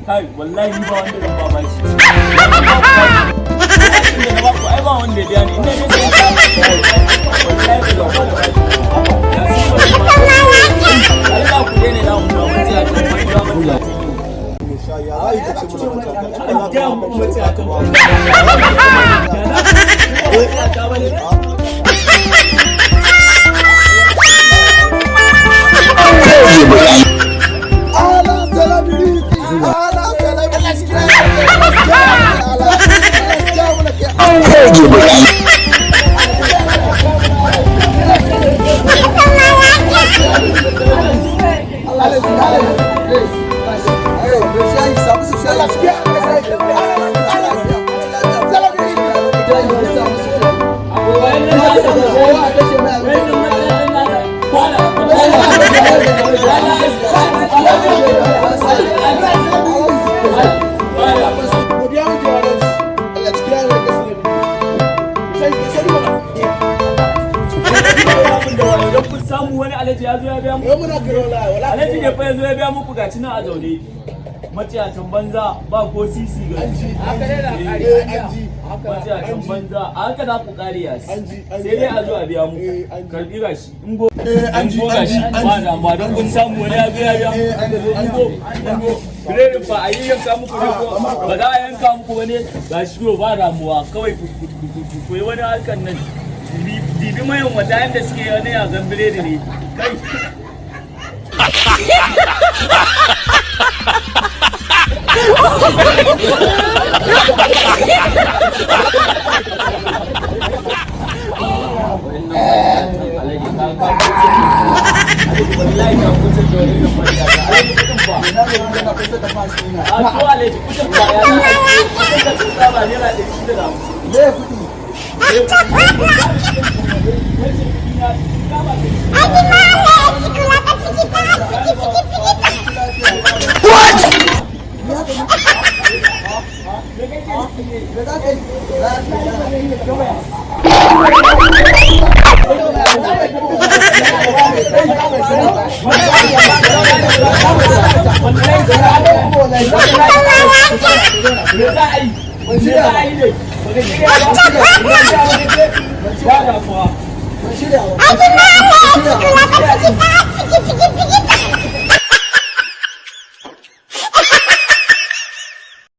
Kai, wallahi ni ba wanda zan ba bashi. Bashin da na baku ai ba wanda ya biya ni. Ina ne sai wallahi ba zan ba da bashi. Ya san ba zan ba da bashi. Allah ku daina damu na matsiya ta banza, matsiya ta yi. An gaya muku matsiya ta banza. Ya za ku matsiya ta bane? Wayannan nasa, wayannan matsiya nasa, kwana, kwana, kwana. Don kun samu wani alhaji ya zo ya biya muku. Alhaji ne fa ya zo ya biya muku, gaci nan a zaune. Maciyatan banza, ba ko sisi ga maciyatan banza. A haka za ku kare yasi, sai dai a zo a biya muku. Karbi gashi in go in go gashi, ba damuwa don kun samu wani ya zo ya biya muku. In go, in go. Biredin fa a yi yanka muku ne ko ba za a yanka muku ba ne? Gashi yo, ba damuwa, kawai ku yi wani harkan nan. Dibi mayan wata yanda suke wani yagan biredi ne kai. Wallahi ka kusa da wannan matsala. Alhaji, kudin fa? A to alhaji, kudin fa? Ya za a yi kudin ka sun saba ₦650. Me kuɗi? Wace kudi na shinkafa 600. Me kake nufi ne? Me za ka yi? Me za a yi? Me za a yi ne? Baka shirya ba? Ba damuwa. Ban shirya ba.